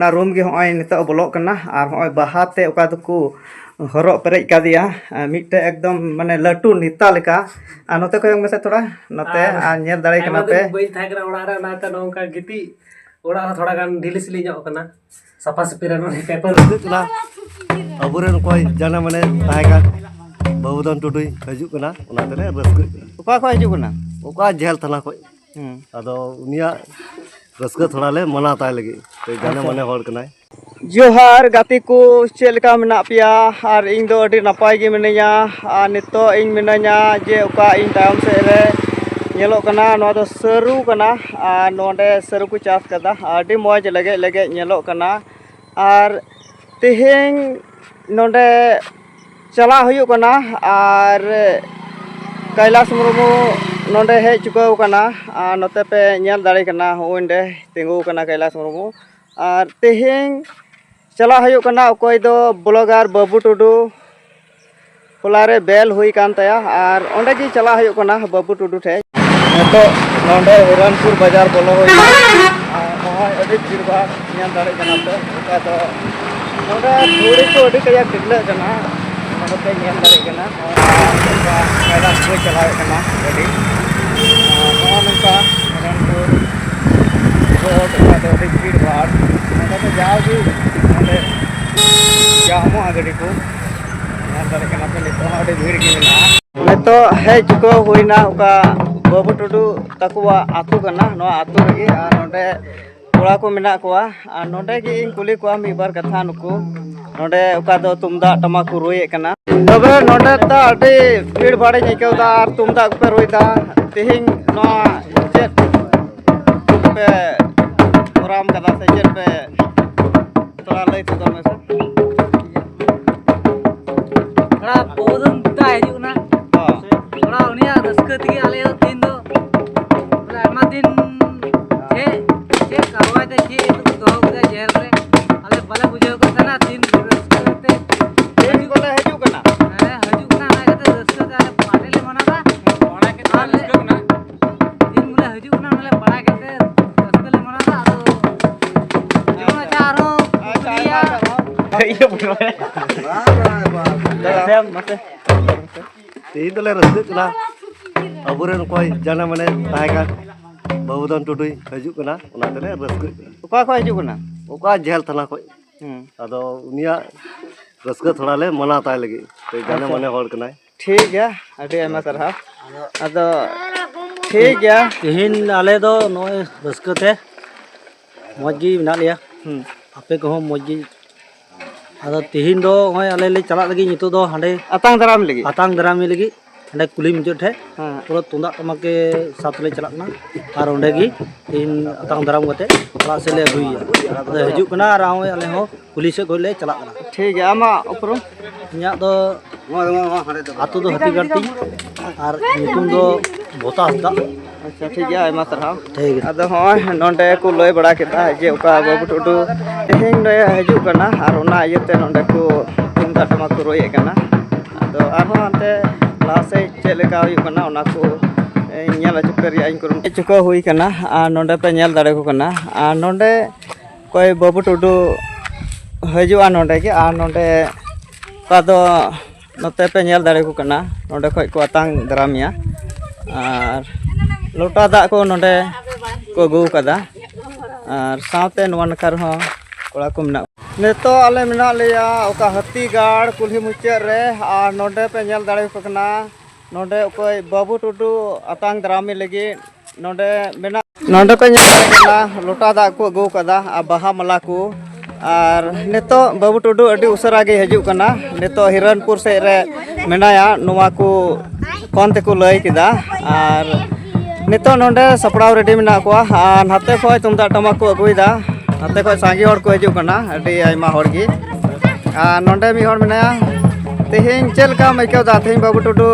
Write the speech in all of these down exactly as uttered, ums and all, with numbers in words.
ᱚᱱᱟ ᱨᱩᱢ ᱜᱮ ᱦᱚᱸᱜᱼᱚᱭ ᱱᱤᱛᱚᱜ ᱵᱚᱞᱚᱜ ᱠᱟᱱᱟ᱾ ᱟᱨ ᱦᱚᱸᱜᱼᱚᱭ ᱵᱟᱦᱟ ᱛᱮ ᱚᱠᱟ ᱫᱚᱠᱚ ᱦᱚᱨᱚᱜ ᱯᱮᱨᱮᱡ ᱠᱟᱫᱮᱭᱟ, ᱢᱤᱫᱴᱮᱡ ᱮᱠᱫᱚᱢ ᱢᱟᱱᱮ ᱞᱟᱹᱴᱩ ᱱᱮᱛᱟ ᱞᱮᱠᱟ᱾ ᱟᱨ ᱱᱚᱛᱮ ᱠᱚᱭᱚᱜ ᱢᱮᱥᱮ ᱛᱷᱚᱲᱟ, ᱱᱚᱛᱮ ᱟᱨ ᱟᱨ ᱧᱮᱞ ᱫᱟᱲᱮ ᱟᱭᱢᱟ ᱠᱟᱱᱟ ᱯᱮ᱾ ᱫᱤᱱ ᱵᱟᱹᱧ ᱛᱟᱦᱮᱸ ᱠᱟᱱᱟ ᱚᱲᱟᱜ ᱨᱮ, ᱚᱱᱟᱛᱮ ᱱᱚᱜᱼᱚ ᱱᱚᱝᱠᱟ ᱜᱤᱛᱤᱡ ᱚᱲᱟᱜ ᱦᱚᱸ ᱛᱷᱚᱲᱟ ᱜᱟᱱ ᱰᱷᱤᱞᱤ ᱥᱤᱞᱤ ᱧᱚᱜ ᱠᱟᱱᱟ, ᱥᱟᱯᱷᱟ ᱥᱟᱹᱯᱷᱤ ᱨᱮ ᱱᱚᱰᱮ ᱯᱮᱯᱟᱨ ᱦᱩᱭᱩᱜ ᱠᱟᱱᱟ᱾ ᱟᱵᱚᱨᱮᱱ ᱚᱠᱚᱭ ᱡᱟᱱᱮ ᱢᱟᱱᱮ ᱛᱟᱦᱮᱸ ᱠᱟᱱ ᱵᱟᱹᱵᱩᱫᱷᱚᱱ ᱴᱩᱰᱩᱭ ᱦᱤᱡᱩᱜ ᱠᱟᱱᱟ, ᱚᱱᱟ ᱛᱮᱞᱮ ᱨᱟᱹᱥᱠᱟᱹᱜ ᱠᱟᱱᱟ᱾ ᱚᱠᱟ ᱠᱷᱚᱱ ᱦᱤᱡᱩᱜ ᱠᱟᱱᱟ? ᱚᱠᱟ ᱡᱷᱮᱞ ᱛᱷᱟᱱᱟ ᱠᱷᱚᱱ᱾ ᱦᱩᱸ᱾ ᱟᱫᱚ ᱩᱱᱤᱭᱟᱜ ᱨᱟᱹᱥᱠᱟᱹ ᱛᱷᱚᱲᱟ ᱞᱮ ᱢᱟᱱᱟᱣ ᱛᱟᱭ ᱞᱟᱹᱜᱤᱫ ᱛᱮ ᱡᱟᱱᱮ ᱟᱪᱪᱷᱟ᱾ ᱢᱟᱱᱮ ᱦᱚᱲ ᱠᱟᱱᱟᱭ᱾ ᱡᱚᱦᱟᱨ ᱜᱟᱛᱮ ᱠᱚ, ᱪᱮᱫ ᱞᱮᱠᱟ ᱢᱮᱱᱟᱜ ᱯᱮᱭᱟ? ᱟᱨ ᱤᱧ ᱫᱚ ᱟᱹᱰᱤ ᱱᱟᱯᱟᱭ ᱜᱮ ᱢᱤᱱᱟᱹᱧᱟ᱾ ᱟᱨ ᱱᱤᱛᱚᱜ ᱤᱧ ᱢᱤᱱᱟᱹᱧᱟ ᱡᱮ ᱚᱠᱟ ᱤᱧ ᱛᱟᱭᱚᱢ ᱥᱮᱫ ᱨᱮ ᱧᱮᱞᱚᱜ ᱠᱟᱱᱟ, ᱱᱚᱣᱟ ᱫᱚ ᱥᱟᱹᱨᱩ ᱠᱟᱱᱟ᱾ ᱟᱨ ᱱᱚᱰᱮ ᱥᱟᱹᱨᱩ ᱠᱚ ᱪᱟᱥ ᱠᱟᱫᱟ, ᱟᱹᱰᱤ ᱢᱚᱡᱽ ᱞᱮᱜᱮᱡ ᱞᱮᱜᱮᱡ ᱧᱮᱞᱚᱜ ᱠᱟᱱᱟ᱾ ᱟᱨ ᱛᱮᱦᱮᱧ ᱱᱚᱰᱮ ᱪᱟᱞᱟᱜ ᱦᱩᱭᱩᱜ ᱠᱟᱱᱟ᱾ ᱟᱨ ᱠᱟᱭᱞᱟᱥ ᱢᱩᱨᱢᱩ ᱱᱚᱰᱮ ᱦᱮᱡ ᱪᱩᱠᱟᱹᱣ ᱠᱟᱱᱟ᱾ ᱟᱨ ᱱᱚᱛᱮ ᱯᱮ ᱧᱮᱞ ᱫᱟᱲᱮ ᱠᱟᱱᱟ, ᱦᱚᱸᱜᱼᱚᱭ ᱚᱸᱰᱮ ᱛᱤᱸᱜᱩ ᱠᱟᱱᱟ ᱠᱟᱭᱞᱟᱥ ᱢᱩᱨᱢᱩ᱾ ᱟᱨ ᱛᱮᱦᱮᱧ ᱪᱟᱞᱟᱜ ᱦᱩᱭᱩᱜ ᱠᱟᱱᱟ ᱚᱠᱚᱭ ᱫᱚ ᱵᱞᱚᱜᱟᱨ ᱵᱟᱹᱵᱩ ᱴᱩᱰᱩ, ᱦᱚᱞᱟ ᱨᱮ ᱵᱮᱞ ᱦᱩᱭ ᱠᱟᱱ ᱛᱟᱭᱟ᱾ ᱟᱨ ᱚᱸᱰᱮ ᱜᱮ ᱪᱟᱞᱟᱜ ᱦᱩᱭᱩᱜ ᱠᱟᱱᱟ ᱵᱟᱹᱵᱩ ᱴᱩᱰᱩ ᱴᱷᱮᱡ᱾ ᱱᱤᱛᱚᱜ ᱱᱚᱰᱮ ᱦᱤᱨᱚᱱᱯᱩᱨ ᱵᱟᱡᱟᱨ ᱵᱚᱞᱚ ᱦᱩᱭᱱᱟ᱾ ᱟᱨ ᱱᱚᱜᱼᱚᱭ ᱟᱹᱰᱤ ᱵᱷᱤᱲ ᱵᱷᱟᱲ ᱧᱮᱞ ᱫᱟᱲᱮᱭᱟᱜ ᱠᱟᱱᱟ ᱯᱮ᱾ ᱚᱠᱟ ᱫᱚ ᱱᱚᱰᱮ ᱫᱷᱩᱲᱤ ᱠᱚ ᱟᱹᱰᱤ ᱠᱟᱡᱟᱠ ᱴᱤᱰᱞᱟᱹᱜ ᱠᱟᱱᱟ᱾ ᱱᱚᱰᱮ ᱯᱮ ᱧᱮᱞ ᱫᱟᱲᱮᱭᱟᱜ ᱠᱟᱱᱟ᱾ ᱱᱚᱣᱟ ᱱᱚᱝᱠᱟ ᱠᱟᱭᱞᱟᱥ ᱠᱚ ᱪᱟᱞᱟᱣᱮᱫ ᱠᱟᱱᱟ ᱜᱟᱹᱰᱤ᱾ ᱟᱨ ᱱᱚᱜᱼᱚ ᱱᱚᱝᱠᱟ ᱦᱤᱨᱚᱱᱯᱩᱨ ᱨᱳᱰ, ᱚᱠᱟ ᱫᱚ ᱟᱹᱰᱤ ᱵᱷᱤᱲ ᱵᱷᱟᱲ᱾ ᱱᱚᱰᱮ ᱫᱚ ᱡᱟᱣᱜᱮ ᱱᱚᱰᱮ ᱡᱟᱢᱚᱜᱼᱟ ᱜᱟᱹᱰᱤ ᱠᱚ᱾ ᱧᱮᱞ ᱫᱟᱲᱮᱭᱟᱜ ᱠᱟᱱᱟ ᱯᱮ, ᱱᱤᱛᱚᱜ ᱦᱚᱸ ᱟᱹᱰᱤ ᱵᱷᱤᱲ ᱜᱮ ᱢᱮᱱᱟᱜᱼᱟ᱾ ᱱᱤᱛᱚᱜ ᱦᱮᱡ ᱪᱩᱠᱟᱹᱣ ᱦᱩᱭᱱᱟ ᱚᱠᱟ ᱵᱟᱹᱵᱩ ᱴᱩᱰᱩ ᱛᱟᱠᱚᱣᱟᱜ ᱟᱹᱛᱩ ᱠᱟᱱᱟ, ᱱᱚᱣᱟ ᱟᱹᱛᱩ ᱨᱮᱜᱮ᱾ ᱟᱨ ᱱᱚᱰᱮ ᱠᱚᱲᱟ ᱠᱚ ᱢᱮᱱᱟᱜ ᱠᱚᱣᱟ᱾ ᱟᱨ ᱱᱚᱰᱮ ᱜᱮ ᱤᱧ ᱠᱩᱞᱤ ᱠᱚᱣᱟ ᱢᱤᱫ ᱵᱟᱨ ᱠᱟᱛᱷᱟ ᱱᱩᱠᱩ᱾ ᱱᱚᱰᱮ ᱚᱠᱟ ᱫᱚ ᱛᱩᱢᱫᱟᱜ ᱴᱟᱢᱟᱠ ᱠᱚ ᱨᱩᱭᱮᱫ ᱠᱟᱱᱟ᱾ ᱛᱚᱵᱮ ᱱᱚᱰᱮ ᱫᱚ ᱟᱹᱰᱤ ᱵᱷᱤᱲ ᱵᱷᱟᱲᱤᱧ ᱟᱹᱭᱠᱟᱹᱣ ᱮᱫᱟ ᱟᱨ ᱛᱩᱢᱫᱟᱜ ᱠᱚᱯᱮ ᱨᱩᱭᱮᱫᱟ᱾ ᱛᱮᱦᱮᱧ ᱱᱚᱣᱟ ᱪᱮᱫ ᱯᱮ ᱯᱨᱳᱜᱨᱟᱢ ᱠᱟᱫᱟ ᱥᱮ ᱪᱮᱫ ᱯᱮ ᱛᱷᱚᱲᱟ ᱞᱟᱹᱭ ᱥᱚᱫᱚᱨ ᱢᱮᱥᱮ᱾ ᱛᱷᱚᱲᱟ ᱵᱟᱹᱵᱩ ᱫᱚ ᱱᱤᱛᱚᱜ ᱦᱤᱡᱩᱜ ᱠᱟᱱᱟ᱾ ᱦᱚᱸ᱾ ᱛᱷᱚᱲᱟ ᱩᱱᱤᱭᱟᱜ ᱨᱟᱹᱥᱠᱟᱹ ᱛᱮᱜᱮ ᱟᱞᱮ ᱫᱚ ᱛᱮᱦᱮᱧ ᱫᱚ ᱵᱚᱞᱮ ᱟᱭᱢᱟ ᱫᱤᱱ ᱪᱮᱫ, ᱪᱮᱫ ᱠᱟᱨᱣᱟᱭ ᱛᱮ ᱪᱮᱫ ᱫᱚᱦᱚ ᱠᱮᱫᱟ ᱡᱮᱞ ᱨᱮ, ᱟᱞᱮ ᱵᱟᱞᱮ ᱵᱩᱡᱷᱟᱹᱣ ᱠᱟᱱ ᱛᱟᱦᱮᱱᱟ᱾ ᱛᱮᱦᱮᱧ ᱨᱟᱹᱥᱠᱟᱹ ᱛᱮ ᱛᱮᱦᱮᱧ ᱵᱚᱞᱮ ᱦᱤᱡᱩᱜ ᱠᱟᱱᱟ᱾ ᱦᱮᱸ, ᱦᱤᱡᱩᱜ ᱠᱟᱱᱟ, ᱚᱱᱟ ᱠᱷᱟᱹᱛᱤᱨ ᱨᱟᱹᱥᱠᱟᱹ ᱛᱮ ᱟᱞᱮ ᱵᱟᱞᱮ ᱞᱮ ᱢᱟᱱᱟᱣ ᱮᱫᱟ᱾ ᱵᱟᱲᱟᱭ ᱠᱟᱛᱮ ᱟᱨ ᱞᱮ ᱨᱟᱹᱥᱠᱟᱹ ᱠᱟᱱᱟ᱾ ᱛᱮᱦᱮᱧ ᱵᱚᱞᱮ ᱦᱤᱡᱩᱜ ᱠᱟᱱᱟ, ᱚᱱᱟ ᱞᱮ ᱵᱟᱲᱟᱭ ᱠᱟᱛᱮ ᱨᱟᱹᱥᱠᱟᱹ ᱞᱮ ᱢᱟᱱᱟᱣ ᱮᱫᱟ᱾ ᱟᱫᱚ ᱡᱮᱢᱚᱱ ᱟᱪᱪᱷᱟ, ᱤᱭᱟᱹ ᱵᱚᱞᱚ᱾ ᱢᱟᱥᱮ, ᱢᱟᱥᱮ᱾ ᱛᱮᱦᱮᱧ ᱫᱚᱞᱮ ᱨᱟᱹᱥᱠᱟᱹᱜ ᱠᱟᱱᱟ, ᱟᱵᱚᱨᱮᱱ ᱚᱠᱚᱭ ᱡᱟᱱᱮ ᱢᱟᱱᱮ ᱛᱟᱦᱮᱸ ᱠᱟᱱ ᱵᱟᱹᱵᱩᱫᱷᱚᱱ ᱴᱩᱰᱩᱭ ᱦᱤᱡᱩᱜ ᱠᱟᱱᱟ, ᱚᱱᱟ ᱛᱮᱞᱮ ᱨᱟᱹᱥᱠᱟᱹᱜ ᱠᱟᱱᱟ᱾ ᱚᱠᱟ ᱠᱷᱚᱱ ᱦᱤᱡᱩᱜ ᱠᱟᱱᱟ? ᱚᱠᱟ ᱡᱷᱟᱹᱞ ᱛᱷᱟᱱᱟ ᱠᱷᱚᱱ᱾ ᱦᱩᱸ᱾ ᱟᱫᱚ ᱩᱱᱤᱭᱟᱜ ᱨᱟᱹᱥᱠᱟᱹ ᱛᱷᱚᱲᱟ ᱞᱮ ᱢᱟᱱᱟᱣ ᱛᱟᱭ ᱞᱟᱹᱜᱤᱫ ᱛᱮ, ᱡᱟᱱᱮ ᱟᱪᱪᱷᱟ᱾ ᱢᱟᱱᱮ ᱦᱚᱲ ᱠᱟᱱᱟᱭ᱾ ᱴᱷᱤᱠ ᱜᱮᱭᱟ, ᱟᱹᱰᱤ ᱟᱭᱢᱟ ᱥᱟᱨᱦᱟᱣ᱾ ᱟᱫᱚ ᱴᱷᱤᱠ ᱜᱮᱭᱟ᱾ ᱛᱮᱦᱮᱧ ᱟᱞᱮ ᱫᱚ ᱱᱚᱜᱼᱚᱭ ᱨᱟᱹᱥᱠᱟᱹ ᱛᱮ ᱢᱚᱡᱽ ᱜᱮ ᱢᱮᱱᱟᱜ ᱞᱮᱭᱟ᱾ ᱦᱩᱸ᱾ ᱟᱯᱮ ᱠᱚᱦᱚᱸ ᱢᱚᱡᱽ ᱜᱮ᱾ ᱟᱫᱚ ᱛᱮᱦᱮᱧ ᱫᱚ ᱱᱚᱜᱼᱚᱭ ᱟᱞᱮ ᱞᱮ ᱪᱟᱞᱟᱜ ᱞᱟᱹᱜᱤᱫ, ᱱᱤᱛᱚᱜ ᱫᱚ ᱦᱟᱸᱰᱮ ᱟᱛᱟᱝ ᱫᱟᱨᱟᱢ ᱞᱟᱹᱜᱤᱫ᱾ ᱟᱛᱟᱝ ᱫᱟᱨᱟᱢ ᱞᱟᱹᱜᱤᱫ ᱦᱟᱸᱰᱮ ᱠᱩᱞᱦᱤ ᱢᱩᱪᱟᱹᱫ ᱴᱷᱮᱡ᱾ ᱦᱮᱸ᱾ ᱯᱩᱨᱟᱹ ᱛᱩᱢᱫᱟᱜ ᱴᱟᱢᱟᱠ ᱠᱮ ᱥᱟᱛ ᱞᱮ ᱪᱟᱞᱟᱜ ᱠᱟᱱᱟ᱾ ᱟᱨ ᱚᱸᱰᱮ ᱜᱮ ᱛᱮᱦᱮᱧ ᱟᱛᱟᱝ ᱫᱟᱨᱟᱢ ᱠᱟᱛᱮ ᱚᱲᱟᱜ ᱥᱮᱫ ᱞᱮ ᱟᱹᱜᱩᱭᱮᱭᱟ᱾ ᱟᱫᱚ ᱦᱤᱡᱩᱜ ᱠᱟᱱᱟ ᱟᱨ ᱱᱚᱜᱼᱚᱭ ᱟᱞᱮ ᱦᱚᱸ ᱠᱩᱞᱦᱤ ᱥᱮᱫ ᱠᱷᱚᱱ ᱞᱮ ᱪᱟᱞᱟᱜ ᱠᱟᱱᱟ᱾ ᱴᱷᱤᱠ ᱜᱮᱭᱟ, ᱟᱢᱟᱜ ᱩᱯᱨᱩᱢ? ᱤᱧᱟᱹᱜ ᱫᱚ ᱟᱹᱛᱩ ᱫᱚ ᱦᱟᱹᱛᱤᱜᱟᱲ ᱛᱤᱧ ᱟᱨ ᱧᱩᱛᱩᱢ ᱫᱚ ᱵᱷᱚᱛᱟ ᱦᱟᱸᱥᱫᱟ᱾ ᱟᱪᱪᱷᱟ, ᱴᱷᱤᱠ ᱜᱮᱭᱟ, ᱟᱭᱢᱟ ᱥᱟᱨᱦᱟᱣ᱾ ᱴᱷᱤᱠ ᱜᱮᱭᱟ᱾ ᱟᱫᱚ ᱦᱚᱸᱜᱼᱚᱭ ᱱᱚᱸᱰᱮ ᱠᱚ ᱞᱟᱹᱭ ᱵᱟᱲᱟ ᱠᱮᱫᱟ ᱡᱮ ᱚᱠᱟ ᱵᱟᱹᱵᱩ ᱴᱩᱰᱩ ᱛᱮᱦᱮᱧ ᱱᱚᱸᱰᱮ ᱦᱤᱡᱩᱜ ᱠᱟᱱᱟ, ᱟᱨ ᱚᱱᱟ ᱤᱭᱟᱹᱛᱮ ᱱᱚᱸᱰᱮ ᱠᱚ ᱛᱩᱢᱫᱟᱜ ᱴᱟᱢᱟᱠ ᱠᱚ ᱨᱩᱭᱮᱫ ᱠᱟᱱᱟ᱾ ᱟᱫᱚ ᱟᱨᱦᱚᱸ ᱦᱟᱱᱛᱮ ᱞᱟᱦᱟ ᱥᱮᱫ ᱪᱮᱫ ᱞᱮᱠᱟ ᱦᱩᱭᱩᱜ ᱠᱟᱱᱟ, ᱚᱱᱟ ᱠᱚ ᱧᱮᱞ ᱦᱚᱪᱚ ᱯᱮ ᱨᱮᱭᱟᱜ ᱤᱧ ᱠᱩᱨᱩᱢᱩᱴᱩ᱾ ᱪᱩᱠᱟᱹᱣ ᱦᱩᱭ ᱠᱟᱱᱟ, ᱟᱨ ᱱᱚᱸᱰᱮ ᱯᱮ ᱧᱮᱞ ᱫᱟᱲᱮ ᱠᱚ ᱠᱟᱱᱟ, ᱟᱨ ᱱᱚᱸᱰᱮ ᱚᱠᱚᱭ ᱵᱟᱹᱵᱩ ᱴᱩᱰᱩ ᱦᱤᱡᱩᱜᱼᱟ ᱱᱚᱸᱰᱮ ᱜᱮ, ᱟᱨ ᱱᱚᱸᱰᱮ ᱚᱠᱟ ᱫᱚ ᱱᱚᱛᱮ ᱯᱮ ᱧᱮᱞ ᱫᱟᱲᱮ ᱠᱚ ᱠᱟᱱᱟ, ᱱᱚᱸᱰᱮ ᱠᱷᱚᱡ ᱠᱚ ᱟᱛᱟᱝ ᱫᱟᱨᱟᱢᱮᱭᱟ᱾ ᱟᱨ ᱞᱚᱴᱟ ᱫᱟᱜ ᱠᱚ ᱱᱚᱸᱰᱮ ᱠᱚ ᱟᱹᱜᱩ ᱠᱟᱫᱟ, ᱟᱨ ᱥᱟᱶᱛᱮ ᱱᱚᱣᱟ ᱱᱟᱠᱷᱟ ᱨᱮᱦᱚᱸ ᱠᱚᱲᱟ ᱠᱚ ᱢᱮᱱᱟᱜ ᱠᱚᱣᱟ᱾ ᱱᱤᱛᱚᱜ ᱟᱞᱮ ᱢᱮᱱᱟᱜ ᱞᱮᱭᱟ ᱚᱠᱟ ᱦᱟᱹᱛᱤᱜᱟᱲ ᱠᱩᱞᱦᱤ ᱢᱩᱪᱟᱹᱫ ᱨᱮ, ᱟᱨ ᱱᱚᱸᱰᱮ ᱯᱮ ᱧᱮᱞ ᱫᱟᱲᱮ ᱠᱚ ᱠᱟᱱᱟ, ᱱᱚᱸᱰᱮ ᱚᱠᱚᱭ ᱵᱟᱹᱵᱩ ᱴᱩᱰᱩ ᱟᱛᱟᱝ ᱫᱟᱨᱟᱢᱮ ᱞᱟᱹᱜᱤᱫ ᱱᱚᱸᱰᱮ ᱢᱮᱱᱟᱜ, ᱱᱚᱸᱰᱮ ᱯᱮ ᱧᱮᱞ ᱫᱟᱲᱮᱭᱟᱜ ᱠᱟᱱᱟ, ᱞᱚᱴᱟ ᱫᱟᱜ ᱠᱚ ᱟᱹᱜᱩ ᱠᱟᱫᱟ ᱟᱨ ᱵᱟᱦᱟ ᱢᱟᱞᱟ ᱠᱚ᱾ ᱟᱨ ᱱᱤᱛᱚᱜ ᱵᱟᱹᱵᱩ ᱴᱩᱰᱩ ᱟᱹᱰᱤ ᱩᱥᱟᱹᱨᱟ ᱜᱮ ᱦᱤᱡᱩᱜ ᱠᱟᱱᱟ᱾ ᱱᱤᱛᱚᱜ ᱦᱤᱨᱚᱱᱯᱩᱨ ᱥᱮᱫ ᱨᱮ ᱢᱮᱱᱟᱭᱟ, ᱱᱚᱣᱟ ᱠᱚ ᱯᱷᱳᱱ ᱛᱮᱠᱚ ᱞᱟᱹᱭ ᱠᱮᱫᱟ᱾ ᱟᱨ ᱱᱤᱛᱚᱜ ᱱᱚᱸᱰᱮ ᱥᱟᱯᱲᱟᱣ ᱨᱮᱰᱤ ᱢᱮᱱᱟᱜ ᱠᱚᱣᱟ, ᱟᱨ ᱱᱟᱛᱮ ᱠᱷᱚᱡ ᱛᱩᱢᱫᱟᱜ ᱴᱟᱢᱟᱠ ᱠᱚ ᱟᱹᱜᱩᱭᱮᱫᱟ, ᱱᱟᱛᱮ ᱠᱷᱚᱡ ᱥᱟᱸᱜᱮ ᱦᱚᱲ ᱠᱚ ᱦᱤᱡᱩᱜ ᱠᱟᱱᱟ, ᱟᱹᱰᱤ ᱟᱭᱢᱟ ᱦᱚᱲ ᱜᱮ᱾ ᱟᱨ ᱱᱚᱸᱰᱮ ᱢᱤᱫ ᱦᱚᱲ ᱢᱮᱱᱟᱭᱟ᱾ ᱛᱮᱦᱮᱧ ᱪᱮᱫ ᱞᱮᱠᱟᱢ ᱟᱹᱭᱠᱟᱹᱣ ᱫᱟ? ᱛᱮᱦᱮᱧ ᱵᱟᱹᱵᱩ ᱴᱩᱰᱩ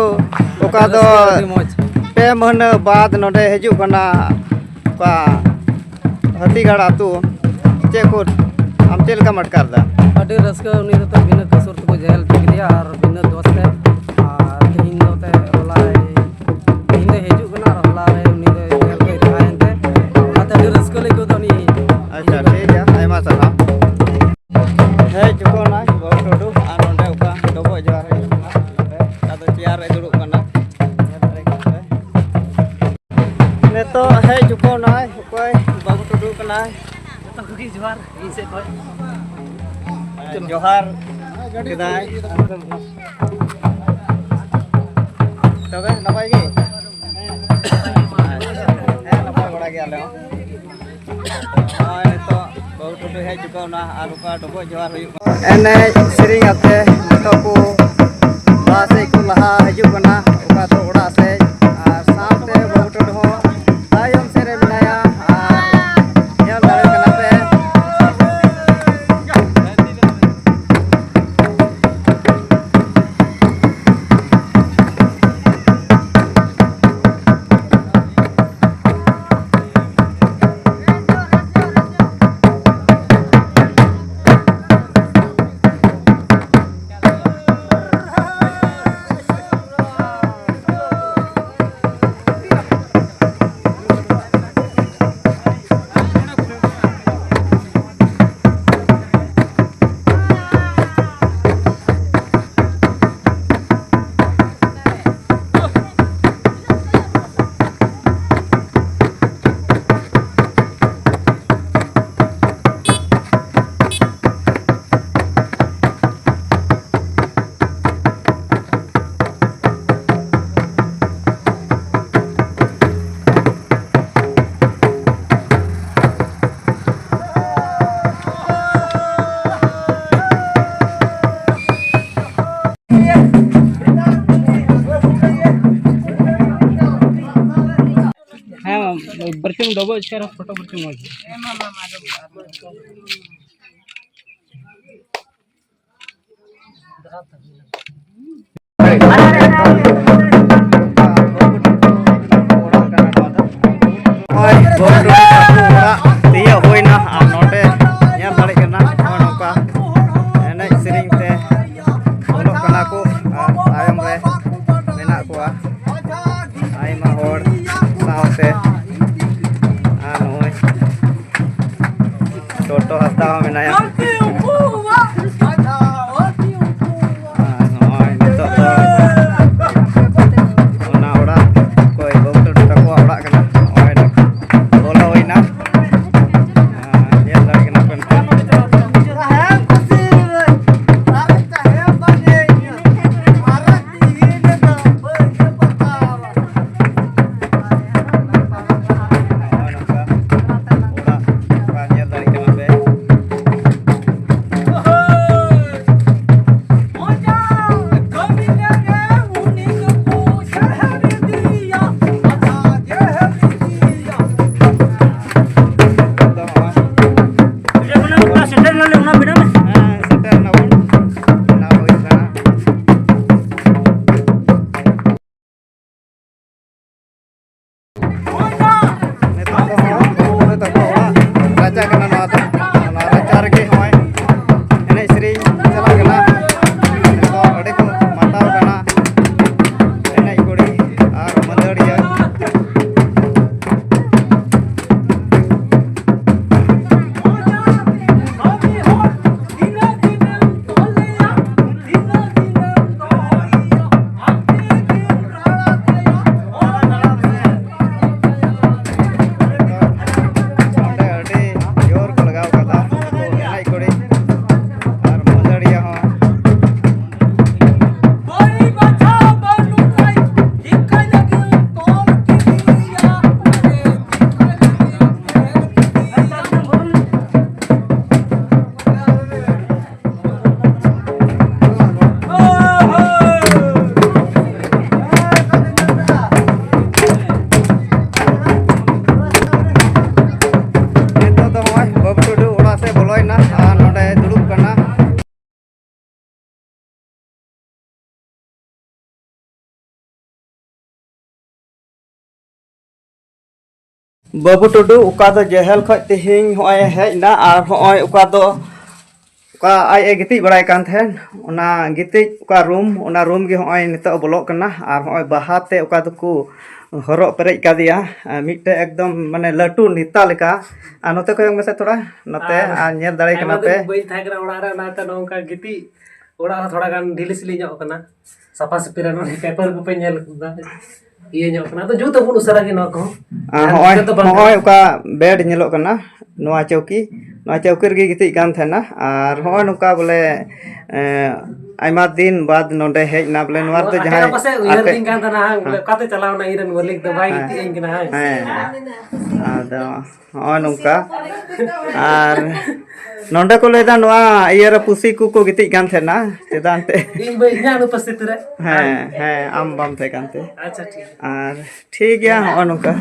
ᱚᱠᱟ ᱫᱚ ᱟᱹᱰᱤ ᱢᱚᱡᱽ᱾ ᱯᱮ ᱢᱟᱹᱦᱱᱟᱹ ᱵᱟᱫ ᱱᱚᱸᱰᱮ ᱦᱤᱡᱩᱜ ᱠᱟᱱᱟ, ᱚᱠᱟ ᱦᱟᱹᱛᱤᱜᱟᱲ ᱟᱹᱛᱩ, ᱪᱮᱫ ᱠᱚ ᱟᱢ ᱪᱮᱫ ᱞᱮᱠᱟᱢ ᱟᱴᱠᱟᱨ ᱫᱟ? ᱟᱹᱰᱤ ᱨᱟᱹᱥᱠᱟᱹ, ᱩᱱᱤ ᱫᱚ ᱵᱤᱱᱟᱹ ᱠᱟᱹᱥᱩᱨ ᱛᱮᱠᱚ ᱡᱮᱦᱮᱞ ᱦᱚᱪᱚ ᱠᱮᱫᱮᱭᱟ ᱟᱨ ᱵᱤᱱᱟᱹ ᱫᱳᱥ ᱛᱮ᱾ ᱟᱨ ᱛᱮᱦᱮᱧ ᱫᱚ ᱛᱮ ᱦᱚᱞᱟᱭ, ᱛᱮᱦᱮᱧ ᱫᱚᱭ ᱦᱤᱡᱩᱜ ᱠᱟᱱᱟ ᱟᱨ ᱦᱚᱞᱟ ᱨᱮ ᱩᱱᱤ ᱫᱚ ᱡᱮᱦᱮᱞ ᱨᱮᱭ ᱛᱟᱦᱮᱸᱭᱮᱱ ᱛᱮ ᱚᱱᱟᱛᱮ ᱟᱹᱰᱤ ᱨᱟᱹᱥᱠᱟᱹ ᱞᱮ ᱟᱹᱭᱠᱟᱹᱣ ᱫᱟ᱾ ᱩᱱᱤ ᱟᱪᱪᱷᱟ, ᱴᱷᱤᱠ ᱜᱮᱭᱟ, ᱟᱭᱢᱟ ᱥᱟᱨᱦᱟᱣ᱾ ᱡᱚᱦᱟᱨ ᱠᱮᱫᱟᱭ᱾ ᱛᱚᱵᱮ ᱱᱟᱯᱟᱭ ᱜᱮ? ᱦᱮᱸ, ᱱᱟᱯᱟᱭ ᱵᱟᱲᱟ ᱜᱮ ᱟᱞᱮ ᱦᱚᱸ᱾ ᱱᱚᱜᱼᱚᱭ ᱱᱤᱛᱚᱜ ᱵᱟᱹᱦᱩ ᱴᱩᱰᱩ ᱦᱮᱡ ᱪᱩᱠᱟᱹᱣ ᱱᱟ ᱟᱨ ᱚᱠᱟ ᱰᱚᱵᱚᱜ ᱡᱚᱦᱟᱨ ᱦᱩᱭᱩᱜ ᱠᱟᱱᱟ᱾ ᱮᱱᱮᱡ ᱥᱮᱨᱮᱧ ᱟᱛᱮ ᱱᱤᱛᱚᱜ ᱠᱚ ᱞᱟᱦᱟ ᱥᱮᱫ ᱠᱚ ᱞᱟᱦᱟ ᱦᱤᱡᱩᱜ ᱠᱟᱱᱟ, ᱚᱠᱟ ᱫᱚ ᱚᱲᱟᱜ ᱥᱮᱫ, ᱟᱨ ᱥᱟᱶᱛᱮ ᱵᱟᱹᱦᱩ ᱴᱩᱰᱩ ᱦᱚᱸ ᱛᱟᱭᱚᱢ ᱥᱮᱫ ᱨᱮ ᱢᱮᱱᱟᱭᱟ᱾ ᱟᱨ ᱧᱮᱞ ᱫᱟᱲᱮᱭᱟᱜ ᱠᱟᱱᱟ ᱯᱮ᱾ ᱦᱮᱸ, ᱵᱟᱨᱪᱩᱝ ᱰᱚᱵᱚᱜ ᱪᱮᱦᱨᱟ ᱯᱷᱳᱴᱳ ᱵᱟᱨᱪᱩᱝ ᱢᱚᱡᱽ᱾ ᱱᱚᱜᱼᱚᱭ ᱵᱟᱹᱦᱩ ᱴᱩᱰᱩ ᱛᱟᱠᱚ ᱚᱲᱟᱜ ᱛᱤᱭᱟᱹᱜ ᱦᱩᱭᱱᱟ ᱟᱨ ᱱᱚᱰᱮ ᱧᱮᱞ ᱫᱟᱲᱮᱭᱟᱜ ᱠᱟᱱᱟ ᱱᱚᱜᱼᱚᱭ ᱱᱚᱝᱠᱟ ᱮᱱᱮᱡ ᱥᱮᱨᱮᱧ ᱛᱮ ᱚᱞᱚᱜ ᱠᱟᱱᱟ ᱠᱚ ᱟᱨ ᱛᱟᱭᱚᱢ ᱨᱮ ᱢᱮᱱᱟᱜ ᱠᱚᱣᱟ ᱟᱭᱢᱟ ᱦᱚᱲ ᱥᱟᱶᱛᱮ ᱟᱨ ᱱᱚᱜᱼᱚᱭ ᱴᱳᱴᱳ ᱦᱟᱸᱥᱫᱟ ᱦᱚᱸ ᱢᱮᱱᱟᱭᱟ᱾ ᱟᱨ ᱱᱚᱜᱼᱚᱭ ᱱᱤᱛᱚᱜ ᱫᱚ ᱚᱱᱟ ᱚᱲᱟᱜ ᱚᱠᱚᱭ ᱵᱟᱹᱵᱩ ᱴᱩᱰᱩ ᱛᱟᱠᱚᱣᱟᱜ ᱚᱲᱟᱜ ᱠᱟᱱᱟ᱾ ᱱᱚᱜᱼᱚᱭ ᱵᱚᱞᱚ ᱦᱩᱭᱱᱟ᱾ ᱟᱨ ᱧᱮᱞ ᱫᱟᱲᱮᱭᱟᱜ ᱠᱟᱱᱟ ᱯᱮ ᱦᱮᱸ, ᱥᱮᱴᱮᱨ ᱮᱱᱟ ᱵᱚᱱ᱾ ᱚᱱᱟ ᱦᱩᱭᱩᱜ ᱠᱟᱱᱟ᱾ ᱱᱤᱛᱚᱜ ᱫᱚ ᱦᱚᱸᱜᱼᱚᱭ ᱵᱟᱹᱵᱩ ᱛᱟᱠᱚ ᱚᱲᱟᱜ ᱨᱟᱪᱟ ᱠᱟᱱᱟ ᱱᱚᱣᱟ ᱫᱚ᱾ ᱚᱱᱟ ᱨᱟᱪᱟ ᱨᱮᱜᱮ ᱦᱚᱸᱜᱼᱚᱭ ᱮᱱᱮᱡ ᱥᱮᱨᱮᱧ ᱪᱟᱞᱟᱜ ᱠᱟᱱᱟ᱾ ᱱᱤᱛᱚᱜ ᱟᱹᱰᱤ ᱠᱚ ᱢᱟᱛᱟᱣ ᱠᱟᱱᱟ᱾ ᱮᱱᱮᱡ ᱠᱩᱲᱤ ᱟᱨ ᱢᱟᱹᱫᱟᱹᱲᱤᱭᱟᱹ᱾ ᱱᱚᱰᱮ ᱟᱹᱰᱤ ᱡᱳᱨ ᱠᱚ ᱞᱟᱜᱟᱣ ᱠᱟᱫᱟ ᱩᱱᱠᱩ ᱮᱱᱮᱡ ᱠᱩᱲᱤ ᱟᱨ ᱢᱟᱹᱫᱟᱹᱲᱤᱭᱟᱹ ᱦᱚᱸ᱾ ᱱᱤᱛᱚᱜ ᱫᱚ ᱱᱚᱜᱼᱚᱭ ᱵᱟᱹᱵᱩ ᱴᱩᱰᱩ ᱚᱲᱟᱜ ᱥᱮᱫ ᱵᱚᱞᱚᱭᱮᱱᱟ ᱟᱨ ᱱᱚᱰᱮ ᱫᱩᱲᱩᱵ ᱠᱟᱱᱟ᱾ ᱵᱟᱹᱵᱩ ᱴᱩᱰᱩ, ᱚᱠᱟ ᱫᱚ ᱡᱮᱦᱮᱞ ᱠᱷᱚᱡ ᱛᱮᱦᱮᱧ ᱦᱚᱸᱜᱼᱚᱭ ᱦᱮᱡ ᱮᱱᱟ, ᱟᱨ ᱦᱚᱸᱜᱼᱚᱭ ᱚᱠᱟ ᱫᱚ, ᱚᱠᱟ ᱟᱡ ᱮ ᱜᱤᱛᱤᱡ ᱵᱟᱲᱟᱭ ᱠᱟᱱ ᱛᱟᱦᱮᱸᱱ, ᱚᱱᱟ ᱜᱤᱛᱤᱡ ᱚᱠᱟ ᱨᱩᱢ, ᱚᱱᱟ ᱨᱩᱢ ᱜᱮ ᱦᱚᱸᱜᱼᱚᱭ ᱱᱤᱛᱚᱜ ᱵᱚᱞᱚᱜ ᱠᱟᱱᱟ᱾ ᱟᱨ ᱦᱚᱸᱜᱼᱚᱭ ᱵᱟᱦᱟ ᱛᱮ ᱚᱠᱟ ᱫᱚᱠᱚ ᱦᱚᱨᱚᱜ ᱯᱮᱨᱮᱡ ᱠᱟᱫᱮᱭᱟ, ᱢᱤᱫᱴᱮᱡ ᱮᱠᱫᱚᱢ ᱢᱟᱱᱮ ᱞᱟᱹᱴᱩ ᱱᱮᱛᱟ ᱞᱮᱠᱟ᱾ ᱟᱨ ᱱᱚᱛᱮ ᱠᱚᱭᱚᱜ ᱢᱮᱥᱮ ᱛᱷᱚᱲᱟ, ᱱᱚᱛᱮ, ᱟᱨ ᱟᱨ ᱧᱮᱞ ᱫᱟᱲᱮ ᱟᱭᱢᱟ ᱠᱟᱱᱟ ᱯᱮ᱾ ᱫᱤᱱ ᱵᱟᱹᱧ ᱛᱟᱦᱮᱸ ᱠᱟᱱᱟ ᱚᱲᱟᱜ ᱨᱮ, ᱚᱱᱟᱛᱮ ᱱᱚᱝᱠᱟ ᱜᱤᱛᱤᱡ ᱚᱲᱟᱜ ᱦᱚᱸ ᱛᱷᱚᱲᱟ ᱜᱟᱱ ᱰᱷᱤᱞᱤ ᱥᱤᱞᱤ ᱧᱚᱜ ᱠᱟᱱᱟ, ᱥᱟᱯᱷᱟ ᱥᱟᱹᱯᱷᱤ ᱨᱮ ᱱᱚᱰᱮ ᱯᱮᱯᱟᱨ ᱠᱚᱯᱮ ᱧᱮᱞ ᱠᱮᱫᱟ, ᱤᱭᱟᱹ ᱧᱚᱜ ᱠᱟᱱᱟ᱾ ᱟᱫᱚ ᱡᱩᱛ ᱟᱵᱚᱱ ᱩᱥᱟᱹᱨᱟ ᱜᱮ ᱱᱚᱣᱟ ᱠᱚᱦᱚᱸ᱾ ᱟᱨ ᱟᱨ ᱦᱚᱸᱜᱼᱚᱭ, ᱱᱤᱛᱚᱜ ᱫᱚ ᱵᱟᱝ ᱦᱚᱸᱜᱼᱚᱭ ᱠᱟᱱᱟ᱾ ᱚᱠᱟ ᱵᱮᱰ ᱧᱮᱞᱚᱜ ᱠᱟᱱᱟ, ᱱᱚᱣᱟ ᱪᱟᱹᱣᱠᱤ, ᱱᱚᱣᱟ ᱪᱟᱹᱣᱠᱤ ᱨᱮᱜᱮ ᱜᱤᱛᱤᱡ ᱠᱟᱱ ᱛᱟᱦᱮᱱᱟ᱾ ᱟᱨ ᱦᱚᱸᱜᱼᱚᱭ ᱱᱚᱝᱠᱟ ᱵᱚᱞᱮ, ᱮᱸ, ᱟᱭᱢᱟ ᱫᱤᱱ ᱵᱟᱫ ᱱᱚᱰᱮ ᱦᱮᱡ ᱮᱱᱟ ᱵᱚᱞᱮ, ᱱᱚᱣᱟ ᱨᱮᱫᱚ ᱟᱴᱮᱫ ᱡᱟᱦᱟᱸᱭ ᱯᱟᱥᱮᱡ ᱩᱭᱦᱟᱹᱨ ᱟᱴᱮᱫ ᱫᱤᱧ ᱠᱟᱱ ᱛᱟᱦᱮᱱᱟ, ᱦᱟᱝ, ᱵᱚᱞᱮ, ᱦᱮᱸ᱾ ᱚᱠᱟᱛᱮ ᱪᱟᱞᱟᱣ ᱮᱱᱟ ᱤᱧ ᱨᱮᱱ ᱢᱟᱹᱞᱤᱠ ᱫᱚ, ᱵᱟᱭ ᱦᱮᱸ᱾ ᱜᱤᱛᱤᱡ ᱟᱹᱧ ᱠᱟᱱᱟ, ᱦᱟᱝ? ᱦᱮᱸ᱾ ᱟᱫᱚ ᱦᱚᱸᱜᱼᱚᱭ ᱱᱚᱝᱠᱟ᱾ ᱟᱨ ᱱᱚᱰᱮ ᱠᱚ ᱞᱟᱹᱭᱫᱟ ᱱᱚᱣᱟ ᱤᱭᱟᱹ ᱨᱮ ᱯᱩᱥᱤ ᱠᱚᱠᱚ ᱜᱤᱛᱤᱡ ᱠᱟᱱ ᱛᱟᱦᱮᱱᱟ ᱪᱮᱛᱟᱱ ᱛᱮ᱾ ᱤᱧ ᱵᱟᱹᱧ, ᱤᱧᱟᱹᱜ ᱩᱯᱚᱥᱛᱷᱤᱛ ᱨᱮ᱾ ᱦᱮᱸ, ᱦᱮᱸ, ᱟᱢ ᱵᱟᱢ ᱛᱟᱦᱮᱸ ᱠᱟᱱ ᱛᱮ᱾ ᱟᱪᱪᱷᱟ, ᱴᱷᱤᱠ᱾ ᱟᱨ ᱴᱷᱤᱠ ᱜᱮᱭᱟ, ᱦᱚᱸᱜᱼᱚᱭ ᱱᱚᱝᱠᱟ᱾